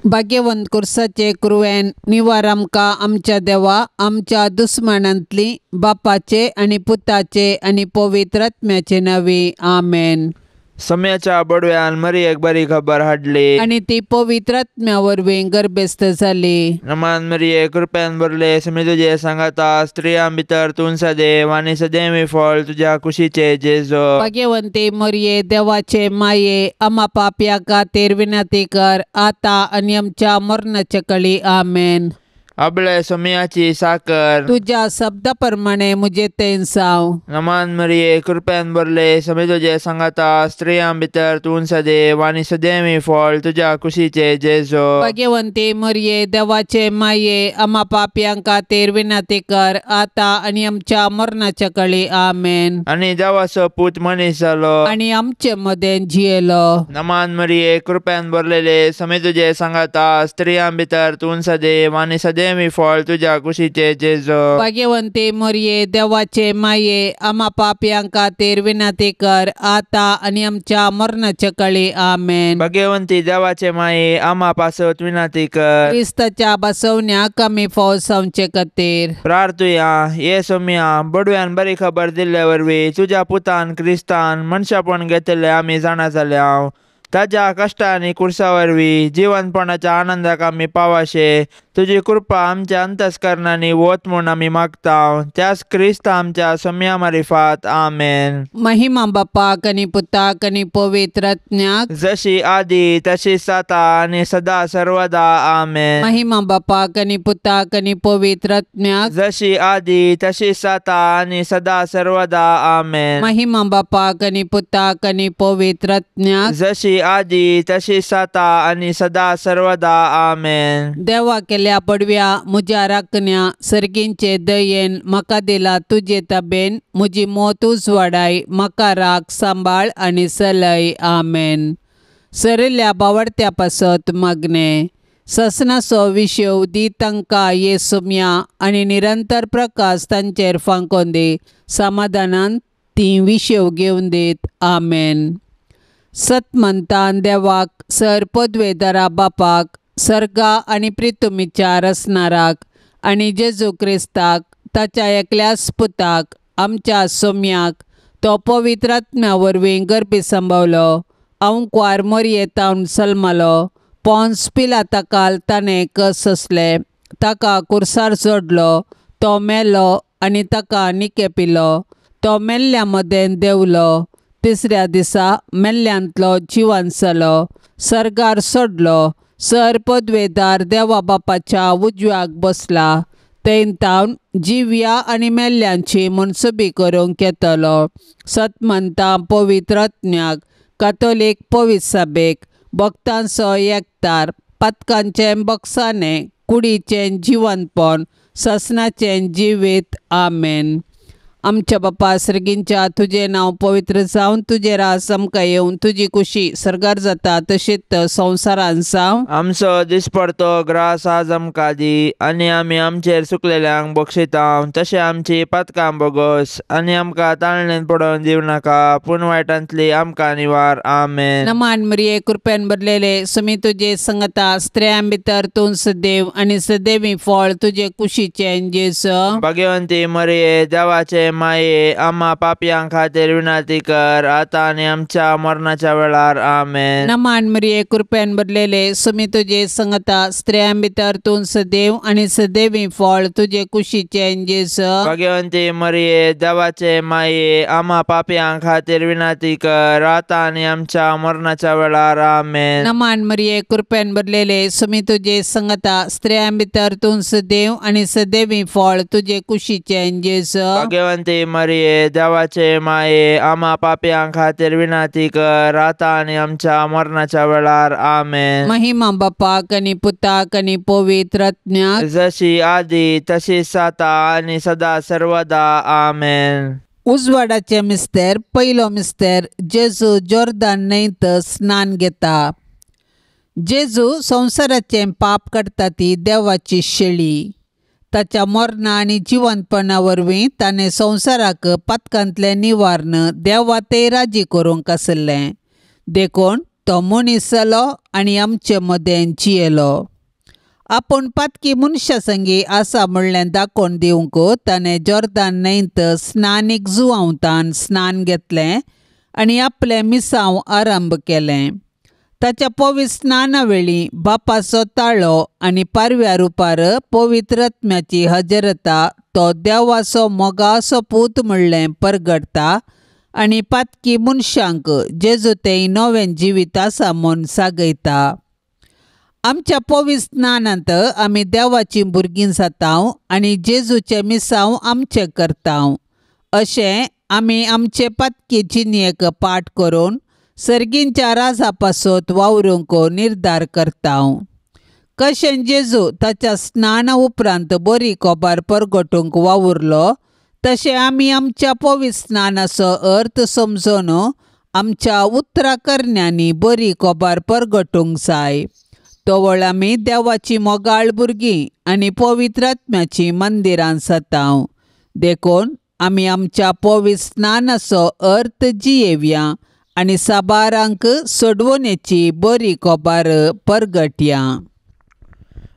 भाग्यवंत कुर्साचे कुरवेन निवार आमकां आमच्या देवा आमच्या दुस्मानांतली बापाचे आनी पुताचे आनी पवित्र आत्म्याचे नांवी आमेन. सम्याच्या बडव्यान मरियेक बरी खबर हाडली आनी ती पवित्र आत्म्या वरवीं गर्भस्थ जाली. नमान मरिये कृपेन भरले समी तुजे सांगाता स्त्रियां भितर तूं सदैव आनी सदैवी फळ तुज्या कुशीचे जेजो. भाग्यवंती मरिये देवाचे माये आमा पापया खातीर विनंती कर आतां आनी आमच्या मरणाच्या कळी आमेन. अबळे सोम्याची साकर तुज्या शब्दा प्रमाणे मुझे तेन साव. नमान मरिये कृपेन भरले समी तुजे सांगाता स्त्रियां भितर तूं सदैव आनी सदैवी फळ तुज्या कुशीचे जेजो. भाग्यवंती मरिये देवाचे माये आमा पापयां खातीर विनंती कर आतां आनी आमच्या मरणाच्या कळी आमेन. आनी देवाचो पूत मनीस जालो आनी आमचे मदें जियेलो. नमान मरिये कृपेन भरलेले समी तुजे सांगाता स्त्रियां भितर तूं सदैव आनी सदैव फळ तुज्या कुशीचे जेजो. भाग्यवंती मरिये देवाचे माये आमा पापयां खातीर विनंती कर आतां आनी आमच्या मरणाच्या कळी आमेन. भाग्यवंती देवाचे माये आमा पासत विनंती कर. क्रिस्ताच्या बसवण्याक आमी फौज जावचे खातीर प्रार्थुया. ये सोम्या बडव्यान बरी खबर दिल्ले वरवीं तुज्या पुतान क्रिस्तान मनशापण घेतिल्ले आमी जाणा जाल्या. ताज्या कश्टांनी कुर्सा वरवीं जिवनपणाच्या आनंदाक आमी पावाशे तुजी कृपा आमच्या अंतस्करणांनी वत म्हूण आमी मागता. त्याच क्रिस्त आमच्या सोम्या मारिफात आमेन. महिमा बापाक आनी पुताक आनी पवित्र आत्म्याक जशी आदी तशी जाता आनी सदा सर्वदा आमेन. महिमा बापाक आनी पुताक आनी पवित्र आत्म्याक जशी आदी तशी जाता आनी सदा सर्वदा आमेन. महिमा बापाक आनी पुताक आनी पवित्र आत्म्याक जशी आदी तशी जाता आनी सदा सर्वदा आमेन. देवा केल्या पडव्या म्हज्या राखण्या सर्गींचे दयेन म्हाका दिला तुजे ताबेन म्हजी मोत उजवाडाय म्हाका राख सांबाळ आनी सलय आमेन. सरिल्ल्या बावडत्या पासत मागणें ससनाचो विशेव दी तांकां ये सुम्या आनी निरंतर प्रकाश तांचेर फांकोन दी समाधानान ती विशेव घेवन दीत आमेन. सतमंतान देवाक सर पदवेदारा बापाक सर्गा आनी प्रितुमीच्या रसनाराक आनी जेजू क्रिस्ताक ताच्या एकल्याच पुताक आमच्या सोम्याक तो पवित्र आत्म्या वरवीं गर्भी संभवलो अंकवार मोरयेतावन सल्मलो पोन्स पिलाताकाल ताणें कस सोंसले ताका कुर्सार चडलो तो मेलो आनी ताका निके पिलो तो मेल्ल्या मदें देंवलो तिसऱ्या दिसा मेल्ल्यांतलो जिवन जालो सर्गार सोडलो सर पदवेदार देवा बापाच्या उजव्याक बसला थंय जिव्या आनी मेल्ल्यांची मनसुबी करूंक येतलो. सतमंता पवित्र आत्म्याक कातोलीक पवित्र सभेक भक्तांचो एकतार पातकांचें बक्षाणें कुडीचें जिवनपण ससनाचें जिवीत आमेन. आमच्या बापा सर्गींच्या तुजें नांव पवित्र जावन तुजें राज आमकां येवन तुजी कुशी सर्गार जाता तशीच संवसारान जावं. आमचो दिसपडतो ग्रास आज आमकां दी आनी आमी आमचेर चुकलेल्यांक बक्षिता तशें आमची पातकां बोगस आनी आमकां ताळणेन पडोवन दिवं नाका पूण वायटांतली आमकां निवार आमेन. नमान मरिये कृपेन भरलेले सुमी तुजे संगता स्त्रियां भितर तूं सदैव आनी सदैवी फळ तुजे कुशीचें जेजू. भाग्यवंती मरिये देवाचे माये आम्हा पापयां खातीर विनंती कर आतां आनी आमच्या मरणाच्या वेळार आमेन. नमान मरिये कृपेन भरलेले सुमी तुजे संगता स्त्रियां भितर तूं सदैव आनी सदैवी फळ तुजे कुशीचें जेजू. भाग्यवंती मरिये देवाचे माये आम्हा पापयां खातीर विनंती कर आतां आनी आमच्या मरणाच्या वेळार आमेन. नमान मरिये कृपेन भरलेले सुमी तुजे संगता स्त्रियां भितर तूं सदैव आनी सदैवी फळ तुजे कुशीचें जेजू. भाग्यवंती मरिये देवाचे माये आम्हा पापयां खातीर विनंती कर आतां आनी आमच्या मरणाच्या वेळार आमेन. महिमा बापाक आनी पुताक आनी पवित्र आत्म्याक जशी आदी तशी जाता आनी सदा सर्वदा आमेन. उजवाडाचे मिस्तेर पयलो मिस्तेर जेजू जोर्दान न्हंयत स्नान घेता. जेजू संवसाराचें पाप काडटा ती देवाची शेळी. ताच्या मरणा आनी जिवंतपणा वरवीं ताणें संवसाराक पातकांतलें निवारण देवा ते राजी करूंक आशिल्लें देखून तो मनीस जालो आनी आमचे मदें जियेलो. आपूण पातकी मनशा संगी आसा म्हणलें दाखोवन दिवंक ताणें जॉर्दान न्हंयत स्नानीक जुवांवतान स्नान घेतलें आनी आपलें मिसांव आरंभ केलें. ताच्या पवित्र स्नाना वेळी बापाचो ताळो आनी पारव्या रुपार पवित्र आत्म्याची हजरता तो देवाचो मोगाचो पूत म्हणलें परगटता आनी पातकी मनशांक जेजू तें नवें जिवीत आसा म्हूण सागयता. आमच्या पवित्र स्नानांत आमी देवाचीं भुरगीं जातांव आनी जेजूचें मिसांव आमचें करतांव. अशें आमी आमचे पातकी जिणेक पाठ करून सर्गींच्या राजा पासत वावरूंक निर्धार करतांव. कशें जेजू ताच्या स्नाना उपरांत बरी खबर परगटूंक वावुरलो तशें आमी आमच्या पवित्र स्नानाचो अर्थ समजून आमच्या उतरा करण्यांनी बरी खबर परगटूंक जाय. तवळ आमी देवाची मोगाळ भुरगीं आनी पवित्र आत्म्याचीं मंदिरां जातांव. देखून आमी आमच्या पवित्र स्नानाचो अर्थ जियेवया आनी साबारांक सोडवणेची बरी खबर परगटया.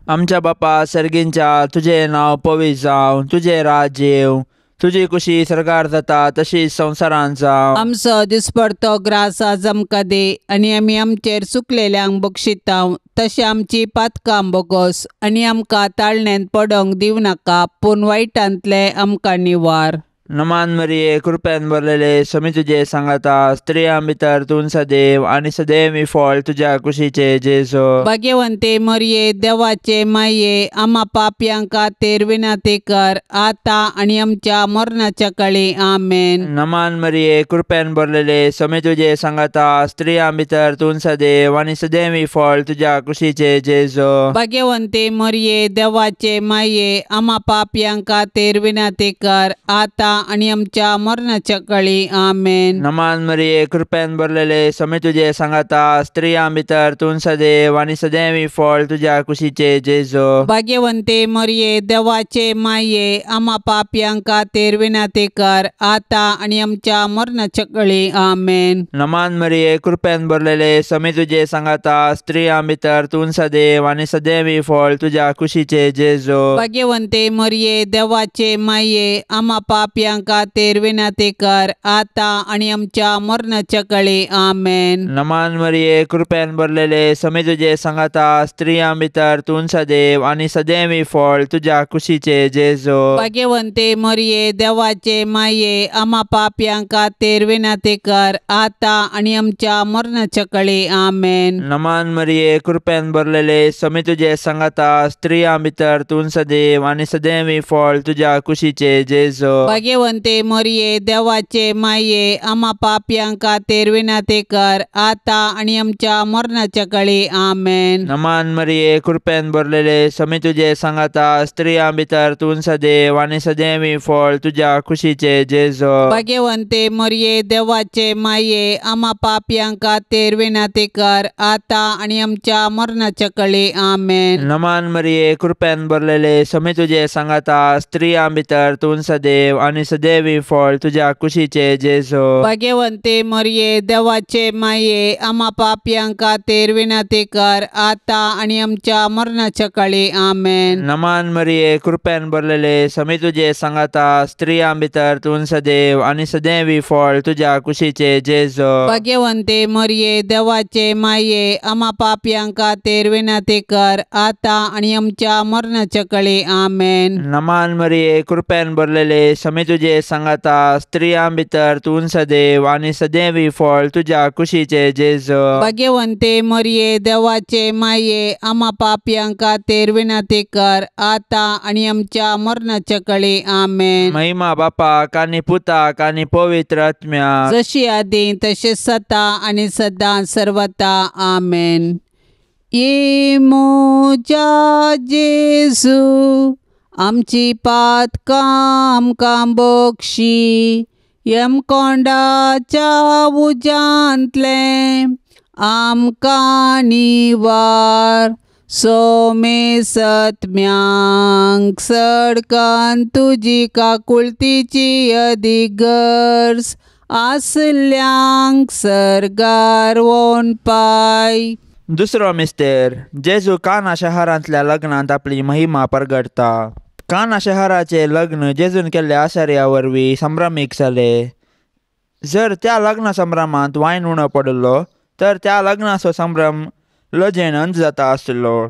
आमच्या बापा सर्गींच्या, तुजें नांव पवित्र जावं, तुजें राज्य येवं, तुजी कुशी सरकार जाता तशीच संवसारांत जावं. आमचो दिसपडतो ग्रास आज आमकां दी आनी आमी आमचेर चुकलेल्यांक बक्षितांव तशें आमची पातकां बोगोस आनी आमकां ताळण्यांत पडोंक दिवं नाका पूण वायटांतलें आमकां निवार. नमान मरिये, कृपेन भरलेले, समी तुजे सांगाता, स्त्रियां भितर तूं सदैव आनी सदैव ही फळ तुज्या कुशीचे जेजू. भाग्यवंते मरिये, देवाचे माये, आमा पापयां खातीर विनंती कर आतां आनी आमच्या मरणाच्या काळी. आमेन. नमान मरिये, कृपेन भरलेले, समी तुजे सांगाता, स्त्रियां भितर तूं सदैव आनी सदैव ही फळ तुज्या कुशीचे जेजू. भाग्यवंते मरिये, देवाचे माये, आमा पापयां खातीर विनंती कर आतां आनी आमच्या मरणाच्या काळी. आमेन. नमान मरिये, कृपेन भरलेले, समी तुजे सांगाता, स्त्रियां भितर तूं सदैव आनी सदैव ही फळ तुज्या कुशीचे जेजू. भाग्यवंते मरिये, देवाचे माये, आमा पापयां खातीर विनंती कर आतां आनी आमच्या मरणाच्या काळी. आमेन. नमान मरिये, कृपेन भरलेले, समी तुजे सांगाता, स्त्रियां भितर तूं सदैव आनी सदैव ही फळ तुज्या कुशीचे जेजू. भाग्यवंते मरिये, देवाचे माये, आमा पापयां खातीर विनंती कर आतां आनी आमच्या मरणाच्या काळी. आमेन. नमान मरिये, कृपेन भरलेले, समी तुजे सांगाता, स्त्रियां भितर तूं सदैव आनी सदैव ही फळ तुज्या कुशीचे जेजू. भाग्यवंते मरिये, देवाचे माये, आमा पापयां खातीर विनंती कर आतां आनी आमच्या मरणाच्या काळी. आमेन. नमान मरिये, कृपेन भरलेले, समी तुजे सांगाता, स्त्रियां भितर तूं सदैव आनी सदैव ही फळ तुज्या कुशीचे जेजू. भाग्यवंते मरिये, देवाचे माये, आमा पापयां खातीर विनंती कर आतां आनी आमच्या मरणाच्या काळी. आमेन. नमान मरिये, कृपेन भरलेले, समी तुजे सांगाता, स्त्रियां भितर तूं सदैव आनी सदैव ही फळ तुज्या कुशीचे जेजू. भाग्यवंते मरिये, देवाचे माये, आमा पापयां खातीर विनंती कर आतां आनी आमच्या मरणाच्या काळी. आमेन. नमान मरिये, कृपेन भरलेले, समी तुजे सांगाता, स्त्रियां भितर तूं सदैव आनी सदैव ही फळ तुज्या कुशीचे जेजू. भाग्यवंते मरिये, देवाचे माये, आमा पापयां खातीर विनंती कर आतां आनी आमच्या मरणाच्या काळी. आमेन. नमान मरिये, कृपेन भरलेले, समी तुजे सांगाता, स्त्रियां भितर तूं सदैव आनी सदैव ही फळ तुज्या कुशीचे जेजू. भाग्यवंते मरिये, देवाचे माये, आमा पापयां खातीर विनंती कर आतां आनी आमच्या मरणाच्या काळी. आमेन. नमान मरिये, कृपेन भरलेले, समी तुजे सांगाता, स्त्रियां भितर तूं सदैव आनी सदैव ही फळ तुज्या कुशीचे जेजू. भाग्यवंते मरिये, देवाचे माये, आमा पापयां खातीर विनंती कर आतां आनी आमच्या मरणाच्या काळी. आमेन. महिमा बापाक आनी पुताक आनी पवित्र आत्म्याक, जशी आदी तशें सता आनी सदां सर्वता. आमेन. ये म्हज्या जेजू, आमची पातकां आमकां बक्षी, यमकोंडाच्या उज्यांतलें आमकां निवार, सोमे सत्म्यांक सडकान तुजी काकुळतीची अदीक गरज आसल्यांक सर्गार वोन पाय. दुसरो मिस्तेर जेजू काना शहरांतल्या लग्नांत आपली महिमा परगटता. काना शहराचे लग्न जेजून केल्ल्या आश्चर्या वरवीं संभ्रमीक जाले. जर त्या लग्न संभ्रमांत वायन उणो पडिल्लो तर त्या लग्नाचो संभ्रम लजेन अंत जाता आसलो.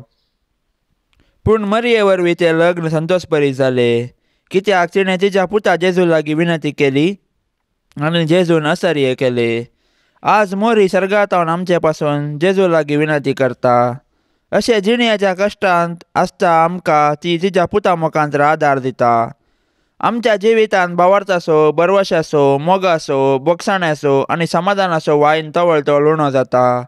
पूण मरिये वरवीं तें लग्न संतोषपरी जालें, कित्याक तिणें तिच्या पुता जेजू लागीं विनंती केली आनी जेजून आश्चर्य केलें. आज मोरी सर्गांत आमचे पासून जेजू लागीं विनंती करता. अशें जिणेच्या कश्टांत आसता आमकां ती तिच्या पुता मुखांत आदार दिता. आमच्या जिवितांत भावार्थाचो, बरवशाचो, मोगाचो, बोगसाण्याचो आनी समाधानाचो वायन तवळ तवळ उणो जाता.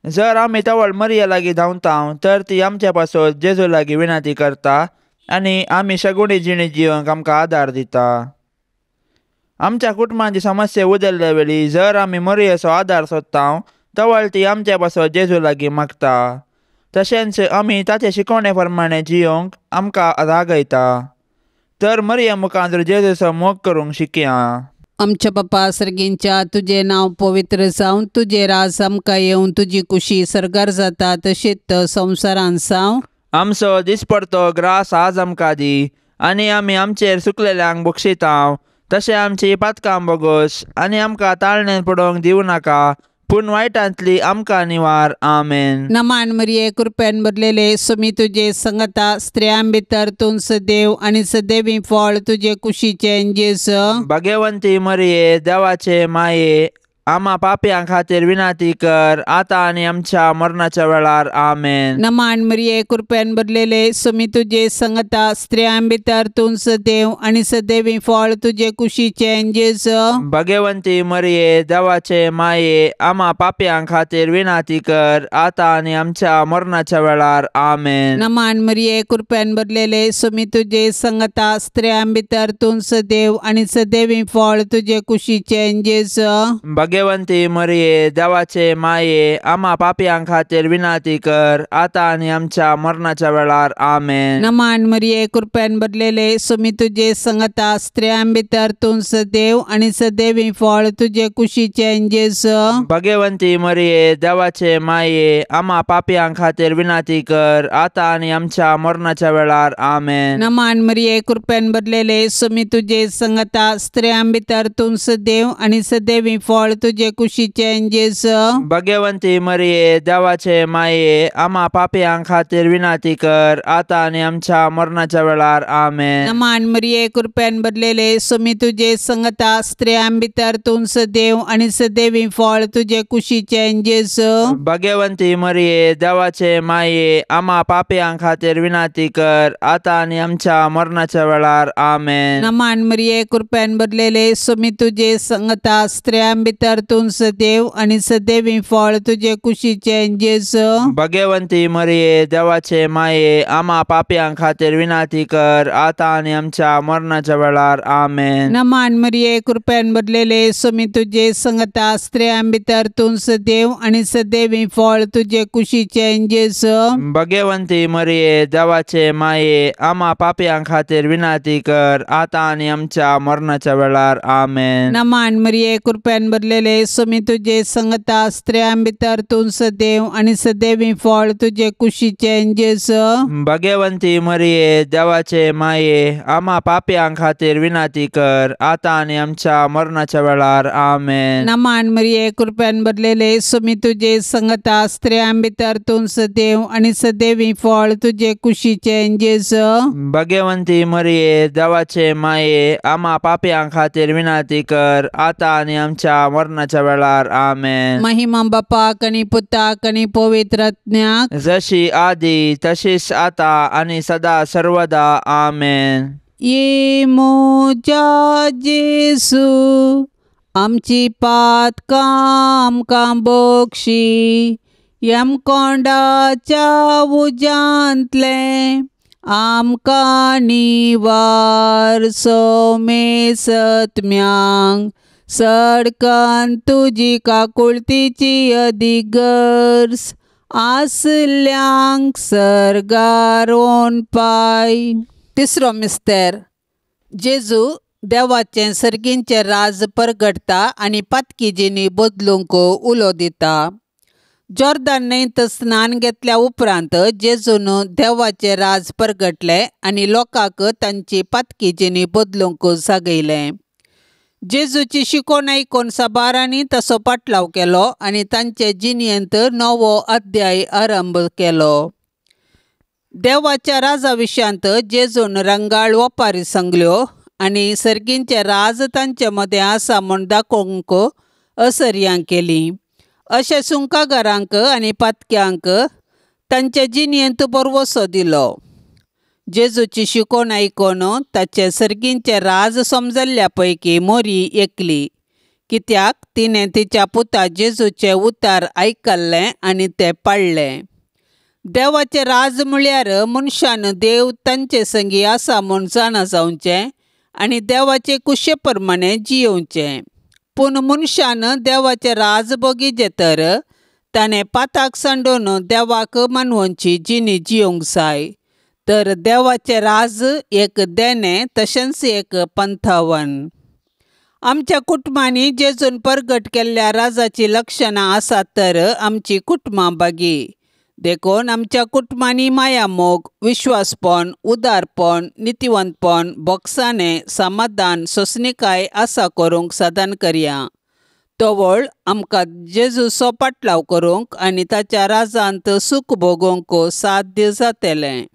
जर आमी तवळ मरिये लागीं धांवता तर ती आमचे पासून जेजू लागीं विनंती करता आनी आमी शगुणी जिणी जिवंक आमकां आदार दिता. आमच्या कुटुंबाची समस्या उदरल्या वेळी जर आमी मरियेचो आदार सोदता तवळ ती आमचे पासून जेजू लागीं मागता. तशेंच आमी ताचे शिकवणे प्रमाणे जिवंक आमकां रागयता. तर मरिये मुखार जेजूचो मोग करूंक शिकया. आमच्या बापा सर्गींच्या तुजें नांव पवित्र जावं, तुजें राज आमकां येवं, तुजी कुशी सर्गार जाता तशीच संवसारांत जावं. आमचो दिसपडतो ग्रास आज आमकां दी आनी आमी आमचेर सुकलेल्यांक बक्षितांव तशें आमची पातकां बोगोस आनी आमकां ताळणेन पडोवंक दिवं नाका, पूण वायटांतली आमकां निवार. आमेन. नमान मरिये, कृपेन भरलेले, सुमी तुजे संगता, स्त्रियां भितर तूं सदैव आनी सदैवी फळ तुजे कुशीचें जेजू. भाग्यवंती मरिये, देवाचे माये, आमा पापयां खातीर विनंती कर आतां आनी आमच्या मरणाच्या वेळार. आमेन. नमान मरिये, कृपेन भरलेले, सुमी तुजे संगता, स्त्रियां भितर तूं सदैव आनी सदैवी फळ तुजे कुशीचें जेजू. भाग्यवंती मरिये, देवाचे माये, आमा पापयां खातीर विनंती कर आतां आनी आमच्या मरणाच्या वेळार. आमेन. नमान मरिये, कृपेन भरलेले, सुमी तुजे संगता, स्त्रियां भितर तूं सदैव आनी सदैवी फळ तुजे कुशीचें जेजू. भाग्यवंती मरिये, देवाचे माये, आमा पापयां खातीर विनंती कर आतां आनी आमच्या मरणाच्या वेळार. आमेन. नमान मरिये, कृपेन भरलेले, सुमी तुजे संगता, स्त्रियां भितर तूं सदैव आनी सदैवी फळ तुजे कुशीचें जेजू. भाग्यवंती मरिये, देवाचे माये, आमा पापयां खातीर विनंती कर आतां आनी आमच्या मरणाच्या वेळार. आमेन. नमान मरिये, कृपेन भरलेले, सुमी तुजे संगता, स्त्रियां भितर तूं सदैव आनी सदैवी फळ तुजे कुशीचें जेजू. भाग्यवंती मरिये, देवाचे माये, आमा पापयां खातीर विनंती कर आतां आनी आमच्या मरणाच्या वेळार. आमेन. नमान मरिये, कृपेन भरलेले, सुमी तुजे संगता, स्त्रियां भितर तूं सदैव आनी सदैवी फळ तुजे कुशीचें जेजू. भाग्यवंती मरिये, देवाचे माये, आमा पापयां खातीर विनंती कर आतां आनी आमच्या मरणाच्या वेळार. आमेन. नमान मरिये, कृपेन भरलेले, सुमी तुजे संगता, स्त्रियां भितर तूं सदैव आनी सदैवी फळ तुजे कुशीचें जेजू. भाग्यवंती मरिये, देवाचे माये, आमा पापयां खातीर विनंती कर आतां आनी आमच्या मरणाच्या वेळार. आमेन. नमान मरिये, कृपेन भरलेले, सुमी तुजे संगता, स्त्रियां भितर तूं सदैव आनी सदैवी फळ तुजे कुशीचें जेजू. भाग्यवंती मरिये, देवाचे माये, आमा पापयां खातीर विनंती कर आतां आनी आमच्या मरणाच्या वेळार. आमेन. नमान मरिये, कृपेन भरलेले, सुमी तुजे संगता, स्त्रियां भितर तूं सदैव आनी सदैवी फळ तुजे कुशीचें जेजू. भाग्यवंती मरिये, देवाचे माये, आमा पापयां खातीर विनंती कर आतां आनी आमच्या मरणाच्या वेळार. आमेन. नमान मरिये, कृपेन भरलेले, सुमी तुजे संगता, स्त्रियां भितर तूं सदैव आनी सदैवी फळ तुजे कुशीचें जेजू. भाग्यवंती मरिये, देवाचे माये, आमा पापयां खातीर विनंती कर आतां आनी आमच्या मरणाच्या वेळार. आमेन. महिमा बापाक आनी पुताक आनी पवित्र आत्म्याक, जशी आदी तशीच आता आनी सदा सर्वदा. आमेन. ये म्हज्या जेजू, आमची पातकां आमकां बक्षी, यमकोंडाच्या उज्यांतलें आमकां निवार. सोमेसत्म्यांक सडकन तुजी काकुळतीची अदीक गरज आसल्यांक सर्गार ओन पाय. तिसरो मिस्तेर जेजू देवाचें सर्गींचें राज परगटता आनी पातकी जिणी बदलूंक उलो दिता. जॉर्दान न्हंयत स्नान घेतल्या उपरांत जेजून देवाचें राज परगटलें आनी लोकांक तांची पातकी जिणी बदलूंक जागयलें. जेजूची शिकवण आयकून साबारांनी ताचो पाटलाव केलो आनी तांचे जिणेंत नवो अध्याय आरंभ केलो. देवाच्या राजा विशयांत जेजून रंगाळ ओपारी सांगल्यो आनी सर्गींचें राज तांचे मदें आसा म्हूण दाखोवंक असर्यां केली. अशें सुंकागारांक आनी पातक्यांक तांचे जिणेंत बरवसो दिलो. जेजूची शिकवण आयकून ताचें सर्गींचें राज समजल्ल्या पैकी मोरी एकली, कित्याक तिणें तिच्या पुता जेजूचें उतार आयकल्लें आनी तें पाळ्ळें. देवाचें राज म्हळ्यार मनशान देव तांचे संगी आसा म्हूण जाणा जावचें आनी देवाचे कुशे प्रमाणें जियोवचें. पूण मनशान देवाचें राज बगीचें तर ताणें पाताक सांडून देवाक मानवची जिणी जियोवंक जाय. तर देवाचें राज एक देणें तशेंच एक पंथावन. आमच्या कुटुंबांनी जेजून परगट केल्ल्या राजाचीं लक्षणां आसात तर आमची कुटुंबां बागी. देखून आमच्या कुटुंबांनी मायामोग, विश्वासपण, उदारपण, नितिवंतपण, बोगसाणें, समाधान, सोंसणीकाय आसा करूंक साधन करया. तवळ आमकां जेजूचो पाटलाव करूंक आनी ताच्या राजांत सूख भोगूंक साध्य जातलें.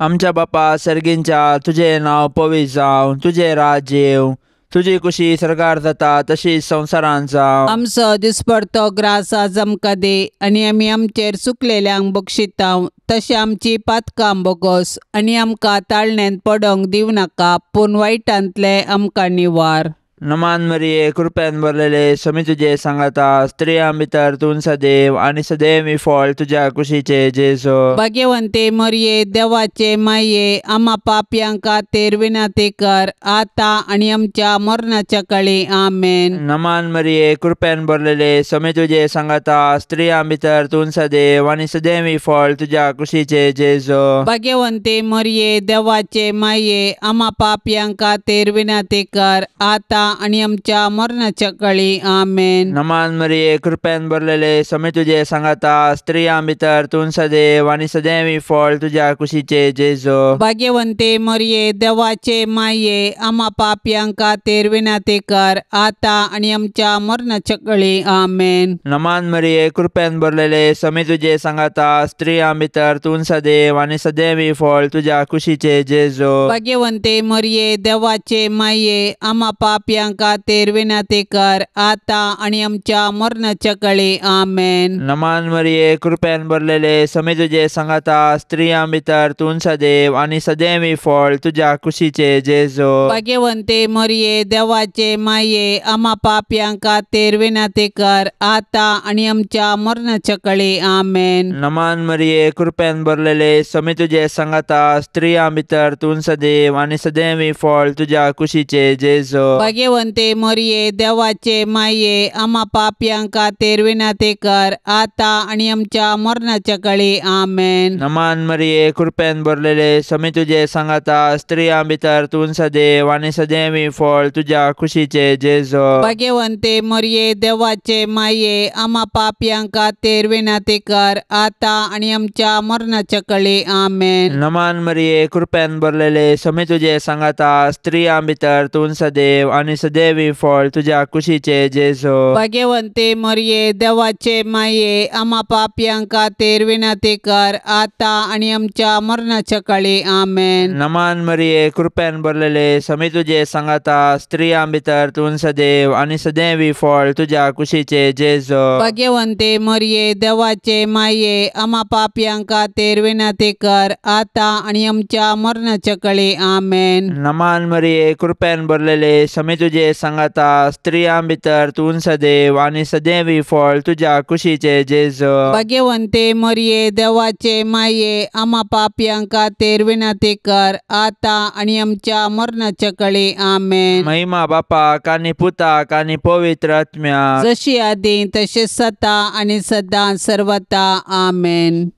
आमच्या बापा सर्गींच्या, तुजें नांव पवित्र जावं, तुजें राज्य येवं, तुजी कुशी सरकार जाता तशी संवसारांत जावं. आमचो दिसपडतो ग्रास आज आमकां दी आनी आमी आमचेर चुकलेल्यांक बक्षितांव तशें आमची पातकां बोगोस आनी आमकां ताळण्यांत पडोंक दिवं नाका, पूण वायटांतलें आमकां निवार. नमान मरिये, कृपेन भरलेले, समी तुजे सांगाता, स्त्रियां भितर तूं सदैव आनी सदैव फळ तुज्या कुशीचे जेजू. भाग्यवंते मरिये, देवाचे माये, आमा पापयां खातीर विनंती कर आतां आनी आमच्या मरणाच्या काळी. आमेन. नमान मरिये, कृपेन भरलेले, समी तुजे सांगाता, स्त्रियां भितर तूं सदैव आनी सदैव फळ तुज्या कुशीचे जेजू. भाग्यवंते मरिये, देवाचे माये, आमा पापयां खातीर विनंती कर आतां आनी आमच्या मरणाच्या काळी. आमेन. नमान मरिये, कृपेन भरलेले, समी तुजे सांगाता, स्त्रियां भितर तूं सदैव आनी सदैव फळ तुज्या कुशीचे जेजू. भाग्यवंते मरिये, देवाचे माये, आमा पापयां खातीर विनंती कर आतां आनी आमच्या मरणाच्या काळी. आमेन. नमान मरिये, कृपेन भरलेले, समी तुजे सांगाता, स्त्रियां भितर तूं सदैव आनी सदैव फळ तुज्या कुशीचे जेजू. भाग्यवंते मरिये, देवाचे माये, आमा पापयां खातीर विनंती कर आतां आनी आमच्या मरणाच्या काळी. आमेन. नमान मरिये, कृपेन भरलेले, समी तुजे सांगाता, स्त्रियां भितर तूं सदैव आनी सदैव फळ तुज्या कुशीचे जेजू. भाग्यवंते मरिये, देवाचे माये, आमा पापयां खातीर विनंती कर आतां आनी आमच्या मरणाच्या काळी. आमेन. नमान मरिये, कृपेन भरलेले, समी तुजे सांगाता, स्त्रियां भितर तूं सदैव आनी सदैव फळ तुज्या कुशीचे जेजू. भाग्यवंते मरिये, देवाचे माये, आमा पापयां खातीर विनंती कर आतां आनी आमच्या मरणाच्या काळी. आमेन. नमान मरिये, कृपेन भरलेले, समी तुजे सांगाता, स्त्रियां भितर तूं सदैव आनी सदैव फळ तुज्या कुशीचे जेजू. भाग्यवंते मरिये, देवाचे माये, आमा पापयां खातीर विनंती कर आतां आनी आमच्या मरणाच्या काळी. आमेन. नमान मरिये, कृपेन भरलेले, समी तुजे सांगाता, स्त्रियां भितर तूं सदैव आनी सदैव फळ तुज्या कुशीचे जेजू. भाग्यवंते मरिये, देवाचे माये, आमा पापयां खातीर विनंती कर आतां आनी आमच्या मरणाच्या काळी. आमेन. नमान मरिये, कृपेन भरलेले, समी तुजे सांगाता, स्त्रियां भितर तूं सदैव आनी सदैव फळ तुज्या कुशीचे जेजू. भाग्यवंते मरिये, देवाचे माये, आमा पापयां खातीर विनंती कर आतां आनी आमच्या मरणाच्या काळी. आमेन. नमान मरिये, कृपेन भरलेले, समी तुजे सांगाता, स्त्रियां भितर तूं सदैव आनी सदैव फळ तुज्या कुशीचे जेजू. भाग्यवंते मरिये, देवाचे माये, आमा पापयां खातीर विनंती कर आतां आनी आमच्या मरणाच्या काळी. आमेन. महिमा बापाक आनी पुताक आनी पवित्र आत्म्याक, जशी आदी तशें सता आनी सदां सर्वता. आमेन.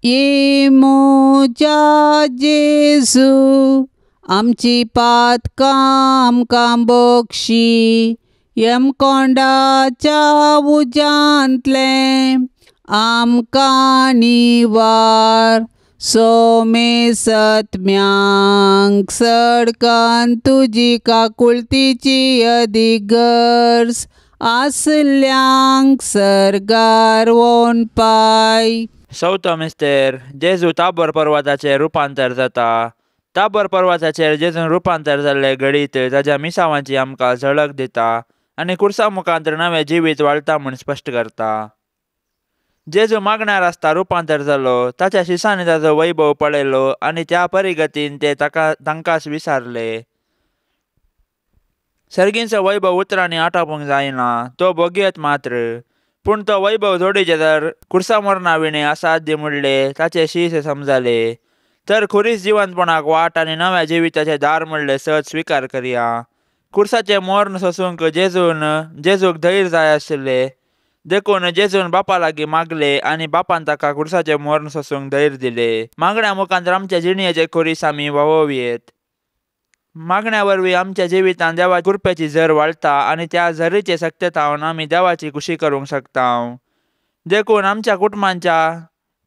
ये मोजा जेजू आमची पातकां आमकां बक्षी यमकोंडाच्या उज्यांतलें आमकां निवार सोमेसत्म्यांक सडकन तुजी काकुळतीची अदीक गरज आसल्यांक सर्गार वोन पाय. चवथो मिस्तेर जेजू ताबोर पर्वताचेर रुपांतर जाता. ताबोर पर्वताचेर जेजून रुपांतर जाल्ले घडीत ताज्या मिसावांची आमकां झळक दिता आनी कुर्सा मुखांत नवें जिवीत वाळटा म्हूण स्पश्ट करता. जेजू मागण्यार आसता रुपांतर जालो, ताच्या शिसांनी ताजो वैभव पळयलो आनी त्या परिगतीन ते ताका तांकांच विसारले. सर्गींचो वैभव उतरांनी आटापूंक जायना, तो भोगयत मात्र, पूण तो वैभव जोडीचे तर कुर्सा मरणा विणे असाध्य म्हणले ताचे शीस समजाले. तर खुरीस जिवंतपणाक वाट आनी नव्या जिविताचे दार म्हणले सत स्विकार करया. कुर्साचे मर्ण सोसूंक जेजूक धैर्य जाय आशिल्ले, देखून जेजून बापा लागीं मागले आनी बापान ताका कुर्साचे मर्ण सोसूंक धैर्य दिले. मागण्या मुखांत आमच्या जिणेचे खुरीस आमी व्हांवोवयेत. मागण्या वरवीं आमच्या जिवितांत देवा कृपेची झर वाळटा आनी त्या झरीचे शक्यतावन आमी देवाची खुशी करूंक शकता. देखून आमच्या कुटुंबांच्या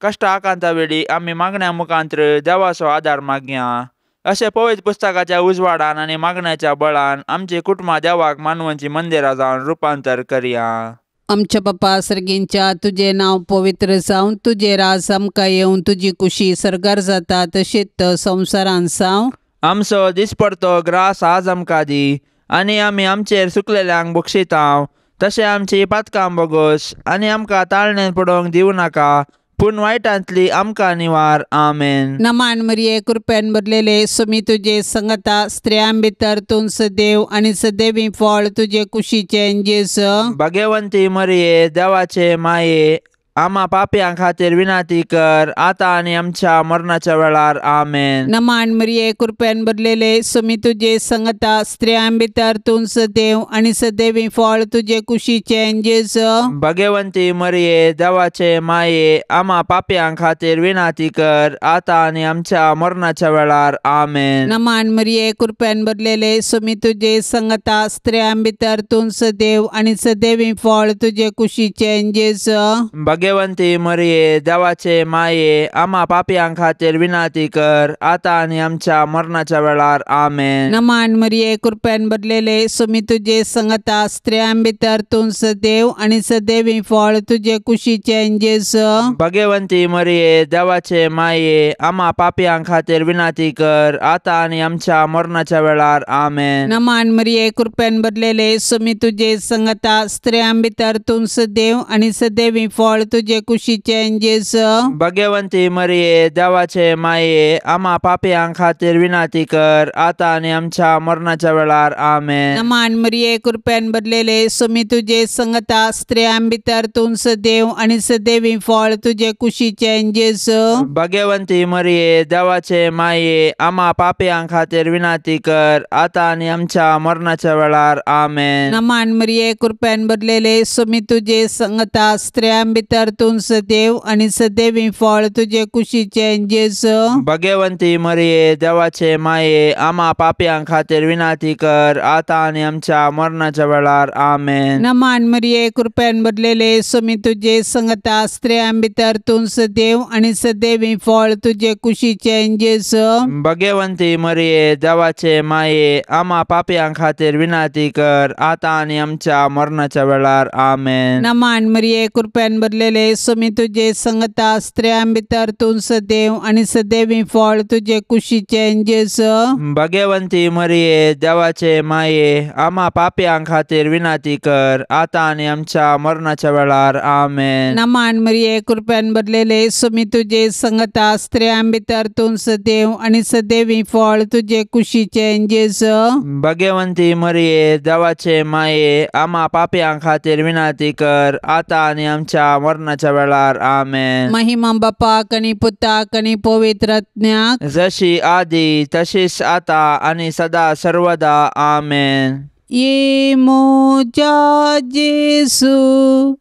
कश्ट आकांता वेळी आमी मागण्या मुखांत देवाचो आदार मागया. अशें पवित्र पुस्तकाच्या उजवाडान आनी मागण्याच्या बळान आमची कुटुंबां देवाक मानवंची मंदिरां जावन रुपांतर करया. आमच्या बापा सर्गींच्या तुजें नांव पवित्र जावं, तुजें राज आमकां येवं, तुजी कुशी सर्गार जाता तशीच संवसारान जावं. आमचो दिसपडतो ग्रास आज आमकां दी आनी आमी आमचेर सुकलेल्यांक बक्षितांव तशें आमची पातकां बोगोस आनी आमकां ताळणेन पडोवंक दिवं नाका, पूण वायटांतली आमकां निवार. आमेन. नमान मरिये कृपेन भरलेले सुमी तुजे संगता, स्त्रियां भितर तूं सदैव आनी सदैवी फळ तुजे कुशीचें जेजू. भाग्यवंती मरिये देवाचे माये, आमा पापयां खातीर विनंती कर आतां आनी आमच्या मरणाच्या वेळार. आमेन. नमान मरिये कृपेन भरलेले सुमी तुजे संगता, स्त्रियां भितर तूं सदैव आनी सदैवी फळ तुजे कुशीचें जेजू. भाग्यवंती मरिये देवाचे माये, आमा पापयां खातीर विनंती कर आतां आनी आमच्या मरणाच्या वेळार. आमेन. नमान मरिये कृपेन भरलेले सुमी तुजे संगता, स्त्रियां भितर तूं सदैव आनी सदैवी फळ तुजे कुशीचें जेजू. भाग्यवंती मरिये देवाचे माये, आमा पापयां खातीर विनंती कर आतां आनी आमच्या मरणाच्या वेळार. आमेन. नमान मरिये कृपेन भरलेले सुमी तुजे संगता, स्त्रियां भितर तूं सदैव आनी सदैवी फळ तुजे कुशीचें जेजू. भाग्यवंती मरिये देवाचे माये, आमा पापयां खातीर विनंती कर आतां आनी आमच्या मरणाच्या वेळार. आमेन. नमान मरिये कृपेन भरलेले सुमी तुजे संगता, स्त्रियां भितर तूं सदैव आनी सदैवी फळ तुजे कुशीचें जेजू. भाग्यवंती मरिये देवाचे माये, आमा पापयां खातीर विनंती कर आतां आनी आमच्या मरणाच्या वेळार. आमेन. नमान मरिये कृपेन भरलेले सुमी तुजे संगता, स्त्रियां भितर तूं सदैव आनी सदैवी फळ तुजे कुशीचें जेजू. भाग्यवंती मरिये देवाचे माये, आमा पापयां खातीर विनंती कर आतां आनी आमच्या मरणाच्या वेळार. आमेन. नमान मरिये कृपेन भरलेले सुमी तुजे संगता, स्त्रियां भितर तूं सदैव आनी सदैवी फळ तुजे कुशीचें जेजू. भाग्यवंती मरिये देवाचे माये, आमा पापयां खातीर विनंती कर आतां आनी आमच्या मरणाच्या वेळार. आमेन. नमान मरिये कृपेन भरलेले सुमी तुजे संगता, स्त्रियां भितर तूं सदैव आनी सदैवी फळ तुजे कुशीचें जेजू. भाग्यवंती मरिये देवाचे माये, आमा पापयां खातीर विनंती कर आतां आनी आमच्या मरणाच्या वेळार. आमेन. नमान मरिये कृपेन भरलेले सुमी तुजे संगता, स्त्रियां भितर तूं सदैव आनी सदैवी फळ तुजे कुशीचें जेजू. भाग्यवंती मरिये देवाचे माये, आमा पापयां खातीर विनंती कर आतां आनी आमच्या मरणाच्या वेळार. आमेन. नमान मरिये कृपेन भरलेले सुमी तुजे संगता, स्त्रियां भितर तूं सदैव आनी सदैवी फळ तुजे कुशीचें जेजू. भाग्यवंती मरिये देवाचे माये, आमा पापयां खातीर विनंती कर आतां आनी आमच्या मरणाच्या वेळार. आमेन. महिमा बापाक आनी पुताक आनी पवित्र आत्म्याक, जशी आदी तशीच आतां आनी सदा सर्वदा. आमेन. ये म्हज्या जेजू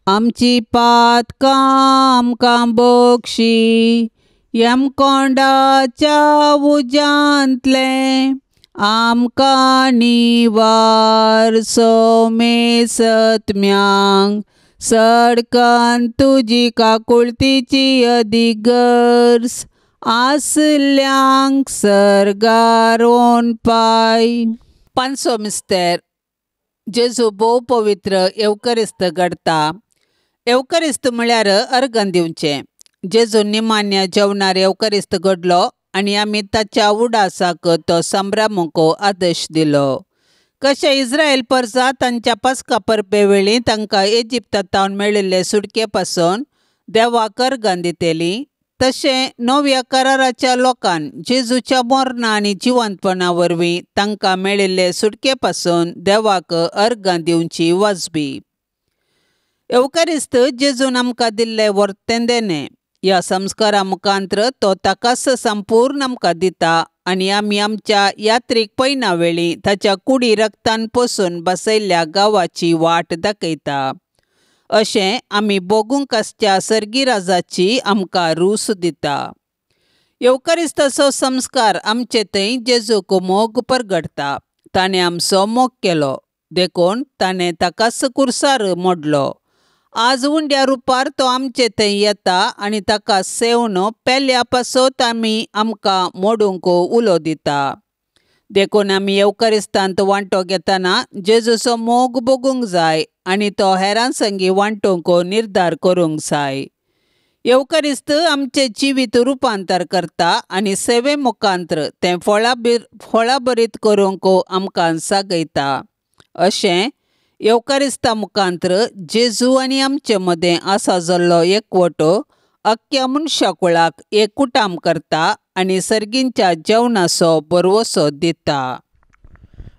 आमची पातकां आमकां बक्षी, यमकोंडाच्या उज्यांतलें आमकां निवार सोमेसत्म्यांक सडकन तुजी काकुळतीची अदीक गरज आसल्यांक सर्गारोन पाय. पांचवो मिस्तेर जेजू भोव पवित्र येवकरिस्त घडता. येवकरिस्त म्हळ्यार अर्गन दिवचें. जेजू निमान्य जेवणार येवकरिस्त घडलो आनी आमी ताच्या उडासाक तो संभ्रमूंक आदेश दिलो. कशें इस्रायल परसा तांच्या पस्का परबे वेळी तांकां इजिप्तांत मेळिल्ले सुटके पासून देवाक अर्गां दितली तशें नव्या कराराच्या लोकान जेजूच्या मरणा आनी जिवंतपणा वरवीं तांकां मेळिल्ले सुटके पासून देवाक अर्गां दिवची वाजबी. येवकरिस्त जेजून आमकां दिल्ले वर्तें देणें. ह्या संस्कारा मुखांत्र तो ताकाच संपूर्ण आमकां दिता आनी आमी आमच्या यात्रीक पयना वेळी ताच्या कुडी रक्तान पोसून बसयल्ल्या गांवाची वाट दाखयता. अशें आमी भोगूंक आसच्या सर्गी राजाची आमकां रूस दिता. येवकरिस्ताचो संस्कार आमचे थंय जेजूक मोग परगडटा. ताणें आमचो मोग केलो देखून ताणें ताकाच कुर्सार मोडलो. आज उंड्या रुपार तो आमचे थंय येता आनी ताका सेवन पेल्या पासत आमी आमकां मोडूंक उलो दिता. देखून आमी येवकरिस्तांत वांटो घेतना जेजूचो मोग भोगूंक जाय आनी तो हेरां संगी वांटूंक निर्धार करूंक जाय. येवकरिस्त आमचें जिवीत रुपांतर करता आनी सेवे मुखांत्र तें फळाभरीत करूंक आमकां सागयता. अशें येवकरिस्ता मुखांत्र जेजू आनी आमचे मदें आसा जाल्लो एकवटो अख्ख्या मनशाकुळाक एकूटाम करता आनी सर्गींच्या जेवणाचो भरवसो दिता.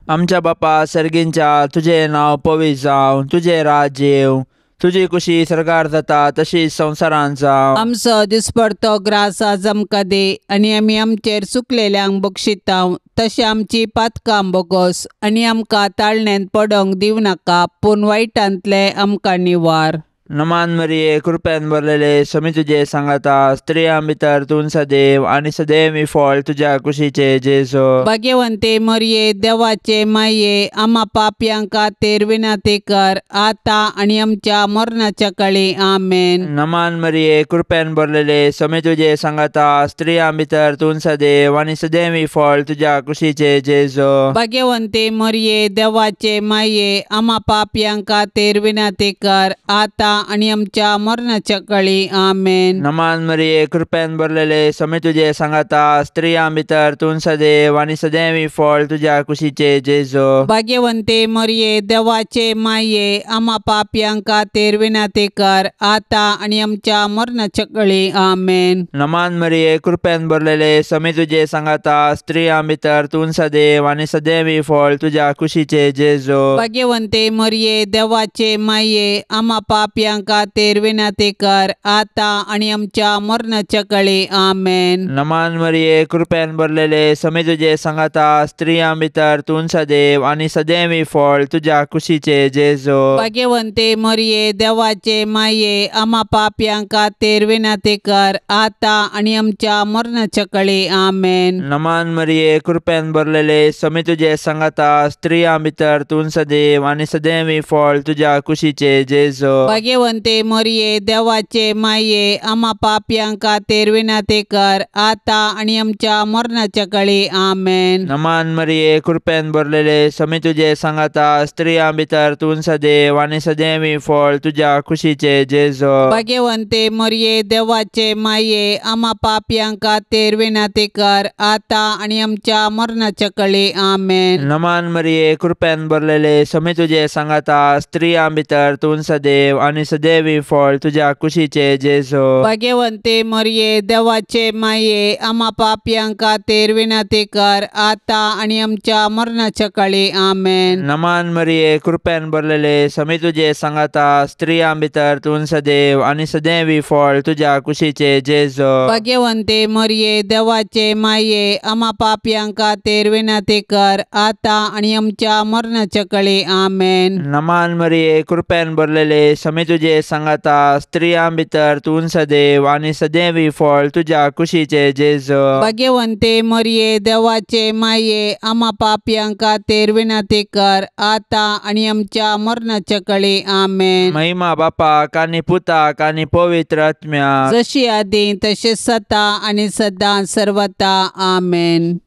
आमच्या बापा सर्गींच्या, तुजें नांव पवित्र जावं, तुजें राज्य येवं, तुजी कुशी सरकार जाता तशीच संवसारांत जावं. आमचो दिसपडतो ग्रास आज आमकां दी आनी आमी आमचेर चुकलेल्यांक बक्षिता तशें आमची पातकां बोगोस आनी आमकां ताळण्यांत पडोंक दिवं नाका पूण वायटांतलें आमकां निवार. नमान मरिये, कृपेन भरलेले, समी तुजे सांगाता, स्त्रियां भितर तूं सदैव आनी सदैव फळ तुज्या कुशीचे जेजू. भाग्यवंते मरिये, देवाचे माये, आमा पापयां खातीर विनंती कर आतां आनी आमच्या मरणाच्या काळी. आमेन. नमान मरिये, कृपेन भरलेले, समी तुजे सांगाता, स्त्रियां भितर तूं सदैव आनी सदैव फळ तुज्या कुशीचे जेजू. भाग्यवंते मरिये, देवाचे माये, आमा पापयां खातीर विनंती कर आतां आनी आमच्या मरणाच्या काळी. आमेन. नमान मरिये, कृपेन भरलेले, समी तुजे सांगाता, स्त्रियां भितर तूं सदैव आनी सदैव फळ तुज्या कुशीचे जेजू. भाग्यवंते मरिये, देवाचे माये, आमा पापयां खातीर विनंती कर आतां आनी आमच्या मरणाच्या काळी. आमेन. नमान मरिये, कृपेन भरलेले, समी तुजे सांगाता, स्त्रियां भितर तूं सदैव आनी सदैव फळ तुज्या कुशीचे जेजू. भाग्यवंते मरिये, देवाचे माये, आमा पापयां खातीर विनंती कर आतां आनी आमच्या मरणाच्या काळी. आमेन. नमान मरिये, कृपेन भरलेले, समी तुजे सांगाता, स्त्रियां भितर तूं सदैव आनी सदैव फळ तुज्या कुशीचे जेजू. भाग्यवंते मरिये, देवाचे माये, आमा पापयां खातीर विनंती कर आतां आनी आमच्या मरणाच्या काळी. आमेन. नमान मरिये, कृपेन भरलेले, समी तुजे सांगाता, स्त्रियां भितर तूं सदैव आनी सदैव फळ तुज्या कुशीचे जेजू. भाग्यवंते मरिये, देवाचे माये, आमा पापयां खातीर विनंती कर आतां आनी आमच्या मरणाच्या काळी. आमेन. नमान मरिये, कृपेन भरलेले, समी तुजे सांगाता, स्त्रियां भितर तूं सदैव आनी सदैव फळ तुज्या कुशीचे जेजू. भाग्यवंते मरिये, देवाचे माये, आमा पापयां खातीर विनंती कर आतां आनी आमच्या मरणाच्या काळी. आमेन. नमान मरिये, कृपेन भरलेले, समी तुजे सांगाता, स्त्रियां भितर तूं सदैव आनी सदैव फळ तुज्या कुशीचे जेजू. भाग्यवंते मरिये, देवाचे माये, आमा पापयां खातीर विनंती कर आतां आनी आमच्या मरणाच्या काळी. आमेन. नमान मरिये, कृपेन भरलेले, समी तुजे सांगाता, स्त्रियां भितर तूं सदैव आनी सदैव फळ तुज्या कुशीचे जेजू. भाग्यवंते मरिये, देवाचे माये, आमा पापयां खातीर विनंती कर आतां आनी आमच्या मरणाच्या काळी. आमेन. नमान मरिये, कृपेन भरलेले, समी तुजे सांगाता स्त्रियां भितर तूं सदैव आनी सदैवी फळ तुज्या कुशीचे जेजू. भाग्यवंते मरिये देवाचे माये आमा पापयां खातीर विनंती कर आतां आनी आमच्या मरणाच्या कळी. आमेन. महिमा बापाक आनी पुताक आनी पवित्र आत्म्याक, जशी आदी तशें सता आनी सदां सर्वता. आमेन.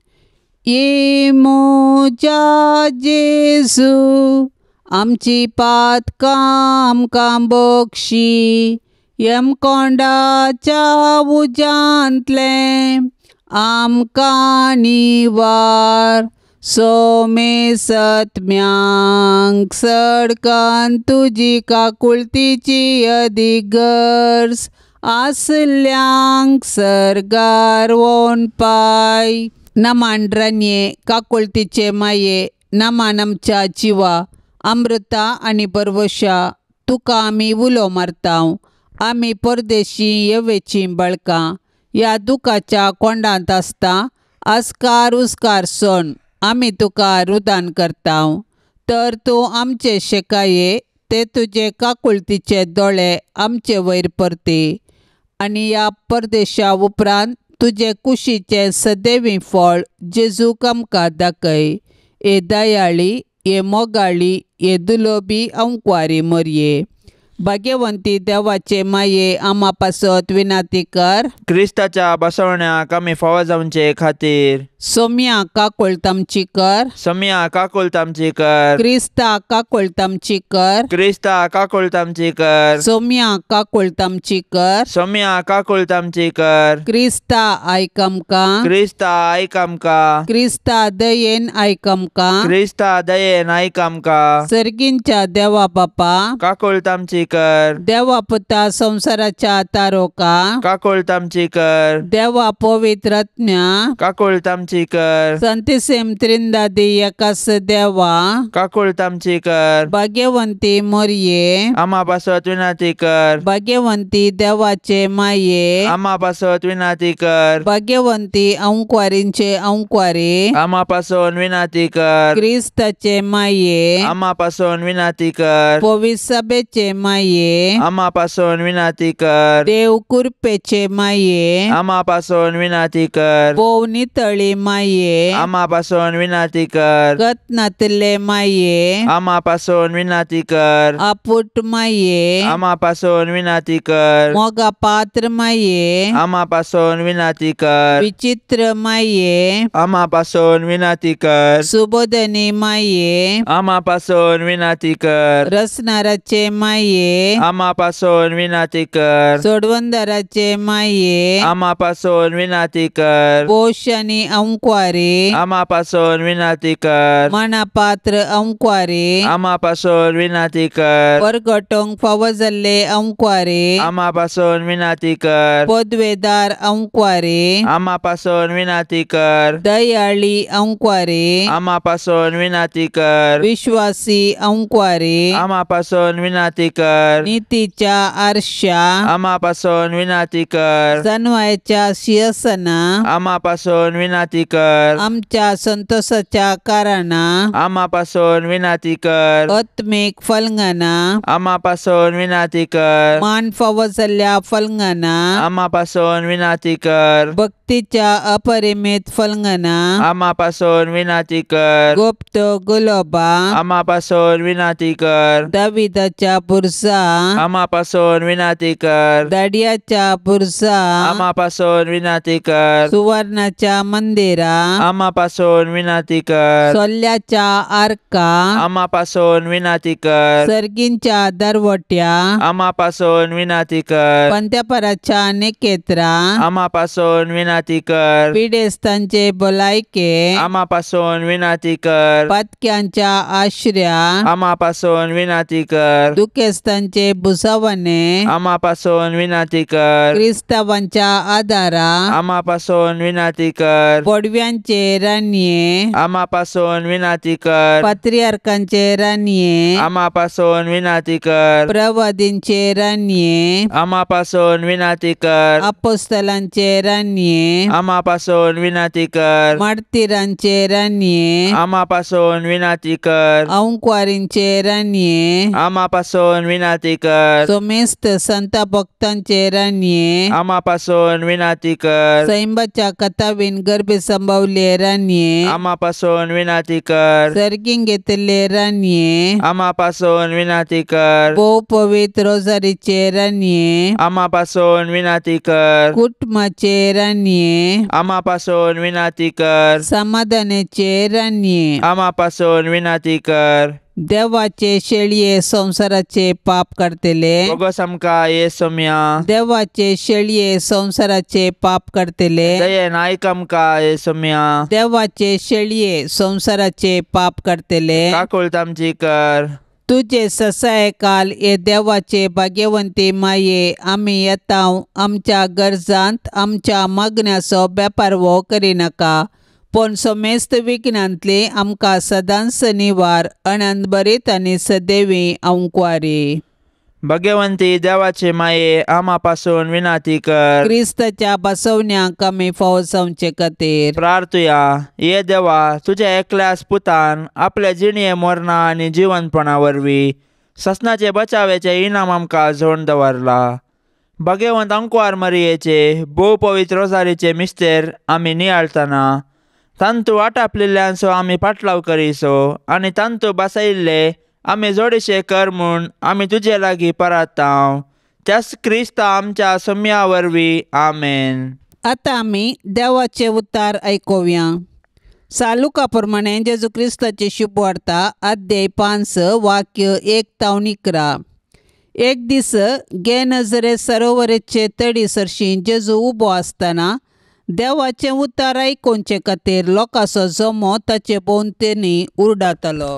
ये म्हज्या जेजू आमची पातकां आमकां बक्षी यमकोंडाच्या उज्यांतलें आमकां निवार सोमे सत्म्यांक सडकान तुजी काकुळतीची अदीक गरज आसल्यांक सर्गार वोन पाय. नमान रानये काकुळतीचे माये नमान आमच्या जिवा अमृता आनी परवशा तुका आमी उलो मारता. आमी परदेशी येवेचीं बळकां ह्या दुखाच्या कोंडांत आसता आस्कार उस्कार सोण आमी तुका रुदान करता. तर तूं आमचे शेकाये ते तुजे काकुळतीचे दोळे आमचे वयर परती आनी ह्या परदेशा उपरांत तुजे कुशीचें सदैवी फळ जेजूक आमकां दाखय. हे दयाळी हे मोगाळी हे दुलोबी अंकवारी मोरये भाग्यवंती देवाचे माये आमा पासत विनंती कर. क्रिस्ताच्या बसवण्याक आमी फावो जावचे खातीर सोम्या काकुळट आमची कर. सोम्या काकुळट आमची कर. क्रिस्ता काकुळट आमची कर. क्रिस्ता काकुळट आमची कर. सोम्या काकुळट आमची कर. सोम्या काकुळट आमची कर. क्रिस्ता आयक आमकां. क्रिस्ता आयक आमकां. क्रिस्ता दयेन आयक आमकां. क्रिस्ता दयेन आयक आमकां. सर्गींच्या देवा बापा काकुळट आमची कर. देवा पुता संवसाराच्या तारोका काकुळट आमची कर. देवा पवित्र आत्म्या काकुळट आमची कर. संतिसेम त्रिंदादी एकास देवा काकुळट आमची कर. भाग्यवंती मोरये आमा पासत विनंती कर. भाग्यवंती देवाचे माये आमा पासत विनंती कर. भाग्यवंती अंकवारींचे अंकवारी आमा पासून विनंती कर. क्रिस्ताचे माये आमा पासून विनंती कर. पवित्र माये आमा पासून विनंती कर. देव कृपेचे माये आमा पासून विनंती कर. भोव नितळी माये आमा पासून विनंती कर. गतनातले माये आमा पासून विनंती कर. आपुट माये आमा पासून विनंती कर. मोगा पात्र माये आमा पासून विनंती कर. विचित्र माये आमा पासून विनंती कर. सुबोधनी माये आमा पासून विनंती कर. रसनाराचे माये आमा पासून विनंती कर. सोडवंदराचे माये आमा पासून विनंती कर. पोश आनी अंकवारी आमा पासून विनंती कर. मनापात्र अंकवारी आमा पासून विनंती कर. परगटोंक फावो जाल्ले अंकवारी आमा पासून विनंती कर. पदवेदार अंकवारी आमा पासून विनंती कर. दयाळी अंकवारी आमा पासून विनंती कर. विश्वासी अंकवारी आमा पासून विनंती कर. नितीच्या आरशा आमा पासून विनंती कर. जनवायच्या शिरसना आमा पासून विनंती कर. आमच्या संतोषाच्या कारणा आमा पासून विनंती कर. आत्मीक फलंगना आमा पासून विनंती कर. मान फावो जाल्ल्या फलंगना आमा पासून विनंती कर. भक्तीच्या अपरिमित फलंगना आमा पासून विनंती कर. गुप्त गुलोबा आमा पासून विनंती कर. दाविदाच्या पुरसा आमा पासून विनंती कर. दाडियाच्या पुरसा आमा पासून विनंती कर. सुवर्णाच्या मंदिरा आमा पासून विनंती कर. सोल्याच्या आर्का आमा पासून विनंती कर. सर्गींच्या दरवट्या आमा पासून विनंती कर. पंत्यापराच्या निकेत्रा आमा पासून विनंती कर. पिडेस्तांचे भलायके आमा पासून विनंती कर. पातक्यांच्या आश्र्या आमा पासून विनंती कर. दुखेस्तांचे भुसावणे आमा पासून विनंती कर. क्रिस्तावांच्या आदारा आमा पासून विनंती कर. पडव्यांचे रानये आमा पासून विनंती कर. पात्रियार्कांचे रानये आमा पासून विनंती कर. प्रवादींचे रानये आमा पासून विनंती कर. अपोस्तलांचे रानये आमा पासून विनंती कर. मार्तीरांचे रानये आमा पासून विनंती कर. अंकवारींचे रानये आमा पासून विनंती विनाती कर। सोमेस्त संता भक्तांचे राणये आमा पासून विनाती कर। सैंबाच्या कथावीन गर्भे संभवले राणये आमा पासून विनाती कर। सर्गींग घेतले राणये आमा पासून विनाती कर। भोव पवित्र रोजारीचे राणये आमा पासून विनाती कर। कुटुंबाचे राणये आमा पासून विनाती कर। समाधानाचे राणये आमा पासून विनाती कर। देवाचे शेळये संसाराचे पाप काडतले बोगस आमकां येसोम्या। देवाचे शेळये संसाराचे पाप काडतले दयेन आयक आमकां येसोम्या। देवाचे शेळये संसाराचे पाप काडतले काकूळत आमची कर। तुजे ससाय काल हे देवाचे भाग्यवंती माये आमी येता आमच्या गरजांत आमच्या मागण्याचो बेपारवो करिनाका पूण समेस्त विघ्नांतली आमकां सदांच निवार अनंतभरीत आनी सदैवी अंकवारी। भगवंती देवाचे माये आमा पासून विनाती कर। क्रिस्ताच्या बसवण्याक आमी फावो जावचे खातीर प्रार्थुया। ये देवा, तुज्या एकल्याच पुतान आपल्या जिणये मरणा आनी जिवनपणा वरवीं ससनाचे बचावेचे इनाम आमकां जोडून दवरला। भगवंत अंकवार मरियेचे भोव पवित्र रोजारीचे मिस्तेर आमी नियाळतना तांतू आटापलेल्यांचो आमी पाटलाव करिसो आनी तांतू बसयिल्ले आमी जोडीशे कर म्हूण आमी तुजे लागीं परातांव त्याच क्रिस्ता आमच्या सम्या वरवीं आमेन। आतां आमी देवाचे उतार आयकुया। सालुका प्रमाणे जेजू क्रिस्ताची शुभवार्ता अध्याय 5 वाक्य 1 तावन 11। एक दीस गेनजरे सरोवराचे तडी सरशी जेजू उबो आसतना देवाचें उतार आयकुचे खातीर लोकांचो जमो ताचे भोंवतणी उरडातालो।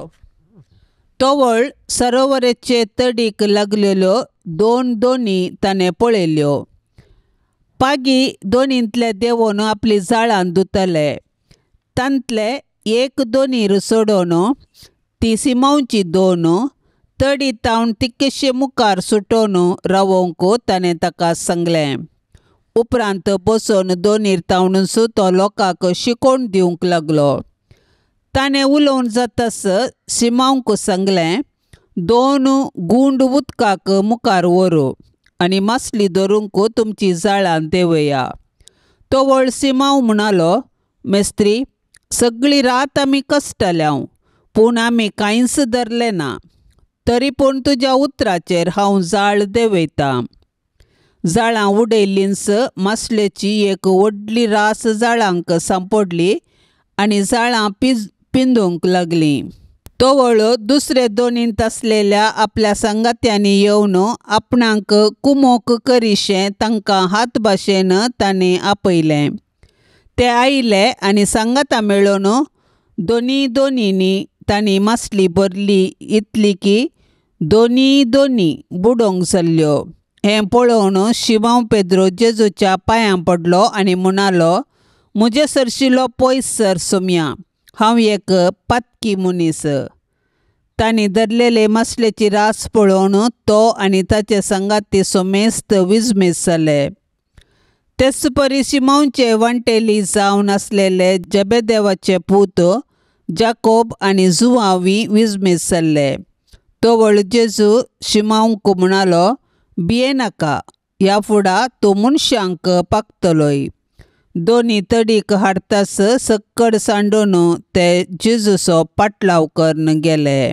तवळ सरोवराचे तडीक लागलेल्यो दोन दोनी ताणें पळयल्यो। पागी दोनींतले देंवोन आपली जाळां धुतले। तांतले एक दोनीर सोडोवन ती सिमांवची दोन तडी तावन तितकेशे मुखार सुटोवन रावोवंक ताणें ताका सांगलें। उपरांत बसून दोनीर तावनूच तो लोकांक शिकोवन दिवंक लागलो। ताणें उलोवन जातास सिमांवक सांगलें, दोन गुंड उदकाक मुखार व्हरू आनी मासली धरूंक तुमची जाळां देंवया। तवळ सिमांव म्हणालो, मेस्त्री, सगळी रात आमी कश्टल्याव पूण आमी कांयच धरलें ना, तरी पूण तुज्या उतराचेर हांव जाळ देंवयतां। जाळां उडयल्लींच मासलेची एक व्हडली रास जाळांक सांपडली आनी जाळां पिंदूंक लागलीं। तवळ दुसरे दोनींत आसलेल्या आपल्या सांगात्यांनी येवन आपणाक कुमोक करिशें तांकां हात भाशेन ताणें आपयलें। ते आयले आनी सांगाता मेळोवन दोनी दोनींनी तांणी मासली भरली इतली की दोनी दोनी बुडोवंक जाल्ल्यो। हें पळोवन शिमांव पेद्रो जेजूच्या पांयां पडलो आनी म्हणालो, म्हजे सरशिलो पयस सर सोम्या, हांव एक पातकी मनीस। तांणी धरलेले मासलेची रास पळोवन तो आनी ताचे सांगाती सोमेस्त विजमीत जाले। तेच परी शिमांवचे वांटेली जावन आसलेले जबेदेवाचे पूत जाकोब आनी जुआवी विजमीत जाल्ले। तवळ जेजू शिमांवक म्हणालो, भियेनाका, ह्या फुडा तूं मनशांक पागतलोय। दोनी तडीक हाडतास सक्कड सांडून ते जेजूचो पाटलाव करून गेले।